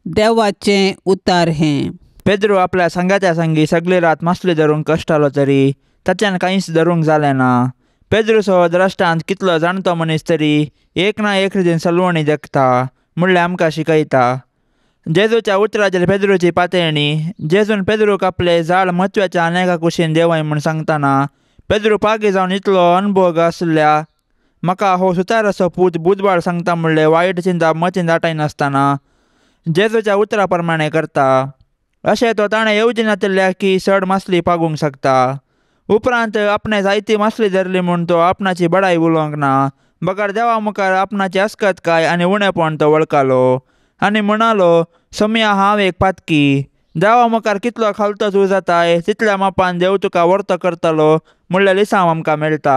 देवाचें उतार हें। पेद्रू आपल्या सांगात्या संगी सगळी रात मासली धरूंक कश्टालो तरी ताच्यान कांयच धरूंक जालें ना। पेद्रूचो द्रश्टांत कितलो जाणटो मनीस तरी एक ना एक रितीन सलवणी देखता म्हणल्यार आमकां शिकयता। जेजूच्या उतराचेर पेद्रूची पातयणी। जेजून पेद्रूक आपले जाळ म्हत्वाच्या अनेका कुशीन देंवय म्हूण सांगतना पेद्रू पागी जावन इतलो अनभोग आसल्या म्हाका हो सुताराचो पूत बुधवार सांगता म्हणलें वायट चिंता मतीन दाटायनासतना जेजूच्या उतरा प्रमाणे करता। अशें तो ताणें येवजिनातिल्ल्या की चड मासली पागूंक शकता। उपरांत आपणें जायती मासली धरली म्हूण तो आपणाची बडाय उलोवंक ना, बगर देवा मुखार आपणाची अस्कतकाय आनी उणेपण तो वळखालो आनी म्हणालो, सोम्या हांव एक पातकी, देवा मुखार कितलो खालतो तूं जाताय तितल्या मापान देव तुका वर्तो करतलो म्हणलें लिसांव आमकां मेळटा।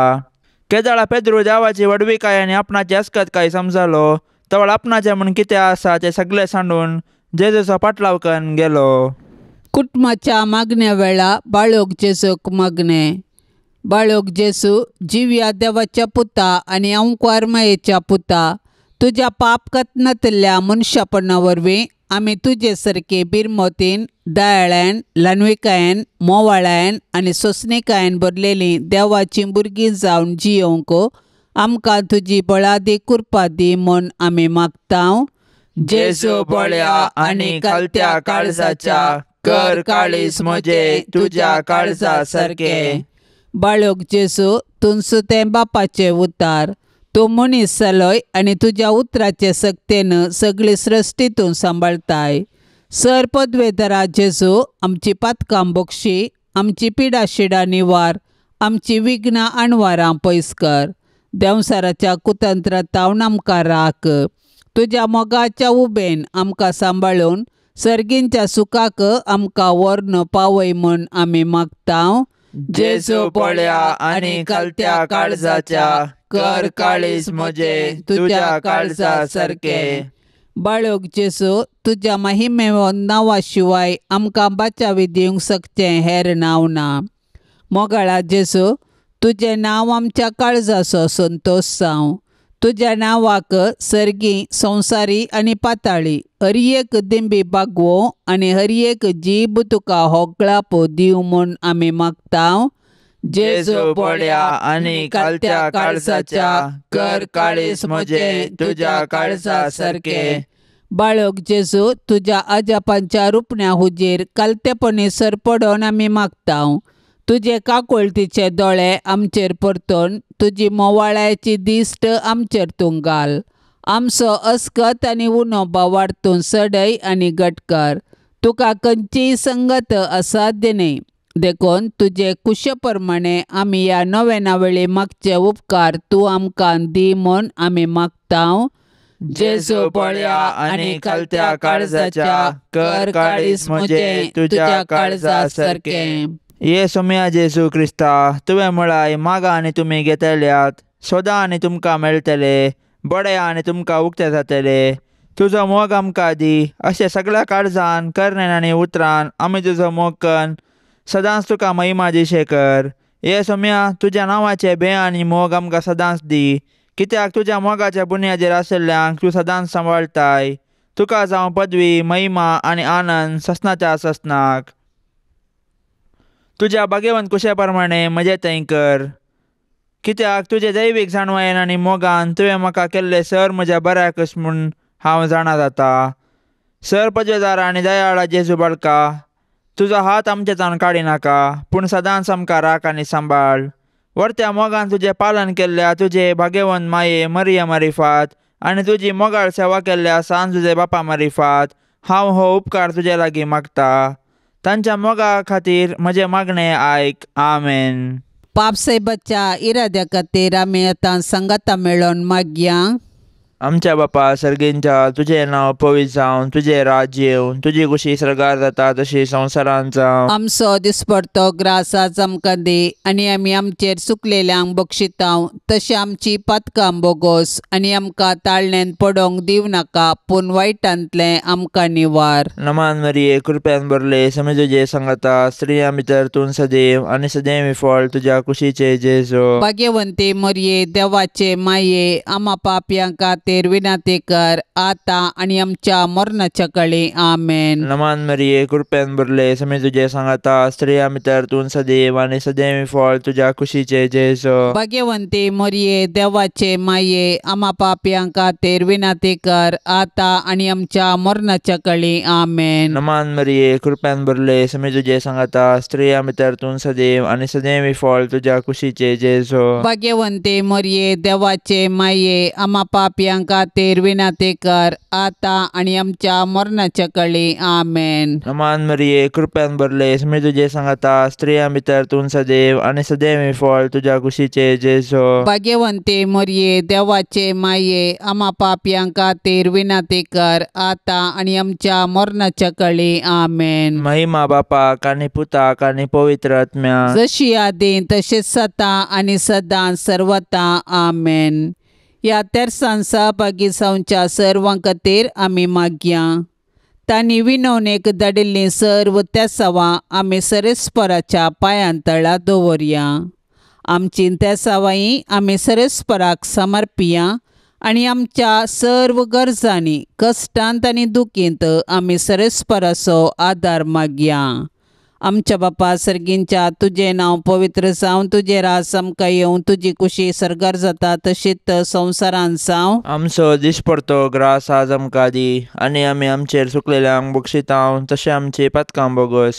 केदळा पेद्रू देवाची व्हडविकाय आनी आपणाची अस्कतकाय समजलो तवळ आपणाचें म्हूण कितें आसा तें सगळें सांडून जेजूचो पाटलाव करून गेलो। कुटुंबाच्या मागण्या वेळा बाळोक जेजूक मागणें. बाळोक जेजू जिव्या देवाच्या पुता आनी अंकुर मायेच्या पुता, तुज्या पाप कथनांतल्या मनशापणा वरवीं आमी तुजे सारके बिरमोतीन, दयाळान, ल्हानविकायेन, मोवाळायन आनी सोंसणीकायेन भरलेलीं देवाचीं भुरगीं जावन जियोवंक आमकां तुजी बळादी कृपा दी म्हूण आमी मागता. जेजू बळ्या आनी खालत्या काळजाच्या, कर काळीज म्हजें तुज्या काळजा सारकें. बाळोक जेजू, तूं तें बापाचें उतार, तूं मनीस जालोय आनी तुज्या उतराचे सक्तेन सगळी सृश्टी तूं सांबाळताय. सर पदवेधरा जेजू, आमची पातकां बक्षी, आमची पिडा शिडा निवार, आमची विघ्नां आणवारां पयस कर. देंवसाराच्या कुतंत्रांतावन आमकां राख. तुज्या मोगाच्या उबेन आमकां सांबाळून सर्गींच्या सुखाक आमकां व्हरून पावय म्हूण आमी मागता. जेजू बळ्या आनी खालत्या काळजाच्या, कर काळीज म्हजें तुज्या काळजा सारकें. बाळोक जेजू, तुज्या महिमे नांवा शिवाय आमकां बाचावी दिवंक शकचें हेर नांव ना. मोगाळा जेजू, तुजें नांव आमच्या काळजाचो संतोश जावं. तुज्या नांवाक सर्गी, संवसारी आनी पाताळी हर एक दिंबी बागवो आनी हर एक जीब तुका होगळाप दिवं म्हूण आमी मागता. जेजू बळ्या आनी खालत्या काळजाच्या, कर काळीज म्हजें तुज्या काळजा सारकें. बाळोक जेजू, तुज्या आजापांच्या रुपण्या हुजीर कालतेपणी सरपडोन आमी मागता. तुजे काकुळतीचे दोळे आमचेर परतून तुजी मोवाळ्याची दिश्ट आमचेर तूं घाल. आमचो अस्कत आनी उणो बावार तूं सडय आनी घट कर. तुका खंयचीय संगत असाध्य न्हय, देखून तुजे कुशे प्रमाणे आमी ह्या नव्याना वेळी मागचे उपकार तूं आमकां दी म्हूण आमी मागता. जेजू बळ्या आनी खालत्या काळजाच्या, कर काळीज म्हजें तुज्या काळजा सारकें. ये सोम्या जेजू क्रिस्ता, तुवें म्हळाय मागा आनी तुमी घेतल्यात, सोदा आनी तुमकां मेळटले, बडया आनी तुमकां उक्ते जातले. तुजो मोग आमकां दी, अशें सगळ्या काळजान, करण्यान आनी उतरान आमी तुजो मोग कन्न सदांच तुका महिमा दिशे कर. ये सोम्या, तुज्या नांवाचे भंय आनी मोग आमकां सदांच दी, कित्याक तुज्या मोगाच्या बुन्यादीर आशिल्ल्यांक तूं सदांच सांबाळटाय. तुका जावं पदवी, महिमा आनी आनंद ससनाच्या ससनाक. तुज्या भाग्यवंत कुशे प्रमाणे म्हजें थंय कर, कित्याक तुजे दैवीक जाणवायेन आनी मोगान तुवें म्हाका केल्लें सर म्हज्या बऱ्याकच म्हूण हांव जाणा जाता. सर पदवेदार आनी दयाळा जेजू बाळका, तुजो हात आमचे तान काडिनाका, पूण सदांच आमकां राख आनी सांबाळ. वर्त्या मोगान तुजें पालन केल्ल्या तुजे भाग्यवंत माये मरिया मारिफात आनी तुजी मोगाळ सेवा केल्ल्या सान तुजे बापा मारिफात हांव हो उपकार तुजे लागीं मागता. तांच्या मोगा खातीर म्हजें मागणें आयक. आमेन. पापसाहेबाच्या इराद्या खातीर आमी आतां सांगाता मेळोन मागया. आमच्या बापा सर्गींच्या, तुजें नांव पवित्र जावं, तुजें राज्य येवं, तुजी कुशी सर्गार जाता तशी संवसारांत जावं. आमचो दिसपडतो ग्रास आज आमकां दी आनी आमी आमचेर चुकलेल्यांक बक्षितांव तशें आमची पातकां बोगोस आनी आमकां ताळण्यान पडोंक दिवं नाका, पूण वायटांतलें आमकां निवार. नमान मरिये, कृपेन भरले, समे तुजे सांगाता, स्त्रियां भितर तूं सदैव आनी सदैव फळ तुज्या कुशीचे जेजू. भाग्यवंती मरिये, देवाचे माये, आमा पापयां खातीर विनंती कर आता आनी आमच्या मरणाच्या कळी. आमेन. नमान मरिये, कृपेन भरले, समे तुजे सांगाता, स्त्रियां भितर तूं सदैव आनी सदैव फळ तुज्या कुशीचे जेजू. भाग्यवंती मरिये, देवाचे माये, आमा पापयां खातीर विनंती कर आता आनी आमच्या मरणाच्या कळी. आमेन. नमान मरिये, कृपेन भरले, समे तुजे सांगाता, स्त्रियां भितर तूं सदैव आनी सदैव फळ तुज्या कुशीचे जेजू. भाग्यवंती मरिये, देवाचे माये, आमा पापयां खातीर विनंती कर आता आनी आमच्या मरणाच्या कळी. आमेन. नमान मरिये, कृपेन भरले, समे तुजे सांगाता, स्त्रियां भितर तूं सदैव आनी सदैव फळ तुज्या कुशीचे जेजू. भाग्यवंती मरिये, देवाचे माये, आमा पापयां खातीर विनंती कर आता आनी आमच्या मरणाच्या कळी. आमेन. महिमा बापाक आनी पुताक आनी पवित्र आत्म्याक, जशी आदी तशेंच सता आनी सदां सर्वता. आमेन. ह्या तेरसान सहभागी जावच्या सर्वां खातीर आमी मागया. तांणी विनवणेक धाडिल्लीं सर्व तेसावां आमी सरेस्पराच्या पांयांतळा दवरया. आमची तेसावांय आमी सरेस्पराक समर्पिया आनी आमच्या सर्व गरजांनी कश्टांत आनी दुखींत आमी सरेस्पराचो आदार मागया. आमच्या बापा सर्गींच्या तुजें नांव पवित्र जावं, तुजें राज आमकां येवं, तुजी कुशी सर्गार जाता तशीच संवसारांत जावं. आमचो दिसपडतो ग्रास आज आमकां दी आनी आमी आमचेर चुकलेल्यांक बक्षितांव तशें आमची पातकां बोगस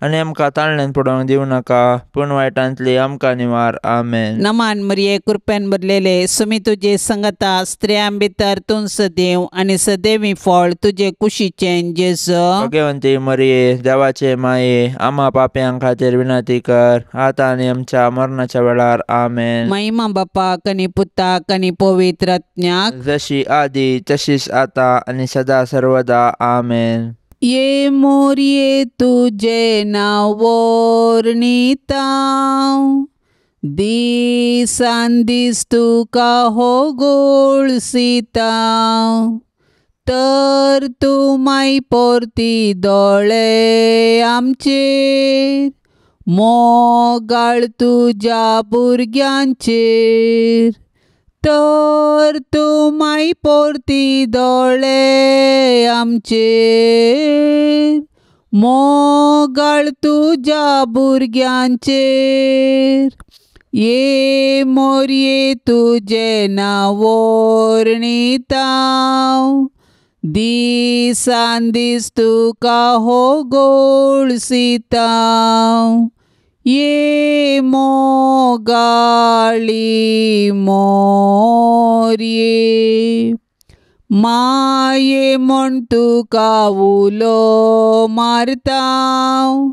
आनी आमकां ताळण्यान पडोवंक दिवं नाका पूण वायटांतली आमकां निवार. आमेन. नमान मरिये, कृपेन भरलेले, सुमी तुजे संगता, स्त्रियां भितर तूं सदैव आनी सदैवी फळ तुजे कुशीचें जेजू. भगवंती मरिये, देवाचे माये, आमा पाप्यां खातीर विनंती कर आतां आनी आमच्या मरणाच्या वेळार. आमेन. महिमा बापाक आनी पुताक आनी पवित्र आत्म्याक, जशी आदी तशीच आतां आनी सदा सर्वदा. आमेन. ये मोरये तुजें नांव वर्णितां, दिसान दीस तुका हो गोळसितां, तर तूं माय परती दोळे आमचेर, मोगाळ तुज्या भुरग्यांचेर, तर तूं माय परती दोळे आमचेर, मोगाळ तुज्या भुरग्यांचेर. ये मोरये तुजें नांव वर्णितां, दिसान दीस तुका हो गोळसितां, ये मोगाळी मोरये, माये म्हण तुका उलो मारतां,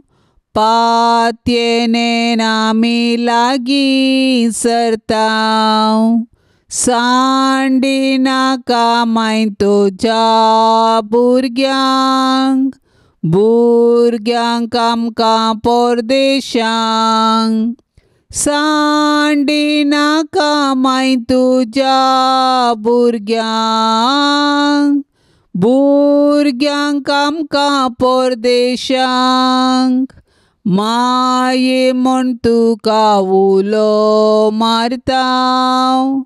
पातयेन आमी लागीं सरतां, सांडिनाका माय तुज्या भुरग्यांक, भुरग्यांक आमकां परदेशांक, सांडिनाका माय तुज्या भुरग्यांक, भुरग्यांक आमकां परदेशांक, माये म्हण तुका उलो मारतां,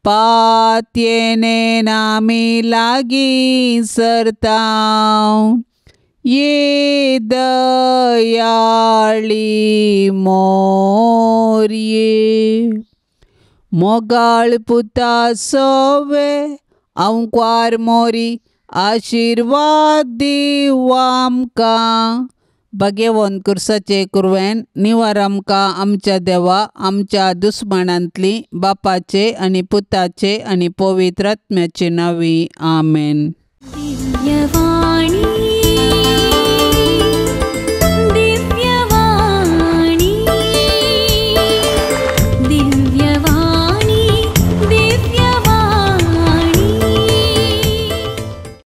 पातयेन आमी लागीं सरतां, ये दयाळी मोरये. मोगाळ पुता सोवे आंकवार मोरी, आशिर्वाद दीव आमकां. भगेवन कुर्साचे कुरवेन निवार आमकां आमच्या देवा, आमच्या दुस्मानांतली, बापाचे आनी पुताचे आनी पवित्र आत्म्याचे नांवी. आमेन. दिव्यवाणी.